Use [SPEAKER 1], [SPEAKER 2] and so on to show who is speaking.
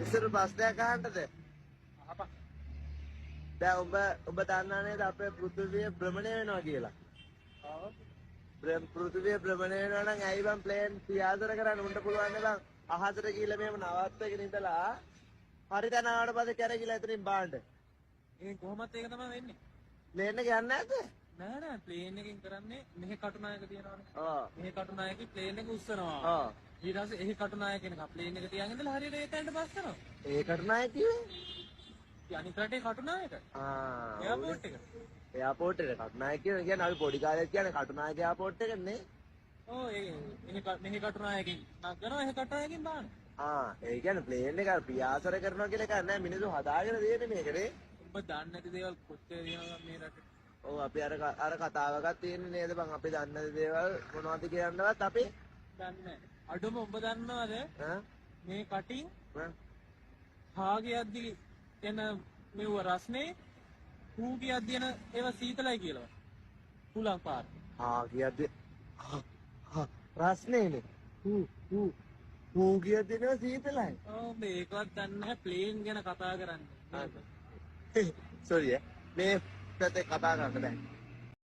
[SPEAKER 1] ඉස්සර ප්‍රශ්නයක් අහන්නද?
[SPEAKER 2] අහපන්.
[SPEAKER 1] දැන් ඔබ ඔබ දන්නා නේද අපේ පෘථිවිය භ්‍රමණය වෙනවා කියලා?
[SPEAKER 2] ඔව්.
[SPEAKER 1] පෘථිවිය භ්‍රමණය වෙනවා නම් ඇයි බං ප්ලේන් පියාසර කරන්න උන්ට පුළුවන් නේ බං අහසට ගිහලා මෙහෙම නවත්තගෙන ඉඳලා හරි තැන ආවට පස්සේ කැරකිලා එතනින් බාන්න.
[SPEAKER 2] ඉතින් කොහොමත් ඒක තමයි වෙන්නේ.
[SPEAKER 1] ප්ලේන් එක යන්නේ නැද්ද?
[SPEAKER 2] නෑ නෑ, ප්ලේන් එකෙන් කරන්නේ මෙහෙ කටුනායක තියෙනවනේ.
[SPEAKER 1] ඔව්.
[SPEAKER 2] මෙහෙ කටුනායකේ ප්ලේන් එක උස්සනවා.
[SPEAKER 1] ඔව්.
[SPEAKER 2] ඊට පස්සේ එහෙ කටුනායක එනකම් ප්ලේන් එක තියන් ඉඳලා හරියට ඒ තැනට බස්සනවා.
[SPEAKER 1] ඒ කටුනායක කිව්වේ?
[SPEAKER 2] ඉතින් අනිත් රටේ කටුනායක.
[SPEAKER 1] ආ.
[SPEAKER 2] එයාපෝට් එක.
[SPEAKER 1] එයාපෝට් එක කටුනායක කියන්නේ අපි පොඩි කාලේත් කියන්නේ කටුනායක එයාපෝට් එක නේ.
[SPEAKER 2] ඔව්, ඒ මෙහෙ මෙහෙ කටුනායකින් නගනවා, එහෙ කටුනායකින් බානවා.
[SPEAKER 1] ආ, ඒ කියන්නේ ප්ලේන් එක අර පියාසර කරනවා කියලා එකක් නෑ, මිනිස්සු හදාගෙන තියෙන්නේ මේක නේ.
[SPEAKER 2] උඹ දන්නේ නැති දේවල් කොච්චර තියෙනවද මේ රටේ.
[SPEAKER 1] ඔව්, අපි අර අර කතාවකක් තියෙන්නේ නේද බං, අපි දන්නේ නැති දේවල් මොනවද කියන්නවත් අපි
[SPEAKER 2] දන්නේ නැහැ. අඩුම උඹ දන්නවද
[SPEAKER 1] ඈ
[SPEAKER 2] මේ කටින්
[SPEAKER 1] ඈ
[SPEAKER 2] හා කියද්දි එන මෙව්ව රස්නේ, හූ කියද්දි එන ඒවා සීතලයි කියලා. හුලං පාර.
[SPEAKER 1] හා කියද්දි හා හා රස්නේනේ, හූ හූ හූ කියද්දි නේ සීතලයි.
[SPEAKER 2] ඔව්, මේකවත් දන්නේ නැහැ ප්ලේන් ගැන කතා කරන්නේ. නේද?
[SPEAKER 1] සෝරි ඈ, මේ පැත්තේ කතා කරන්න බෑ.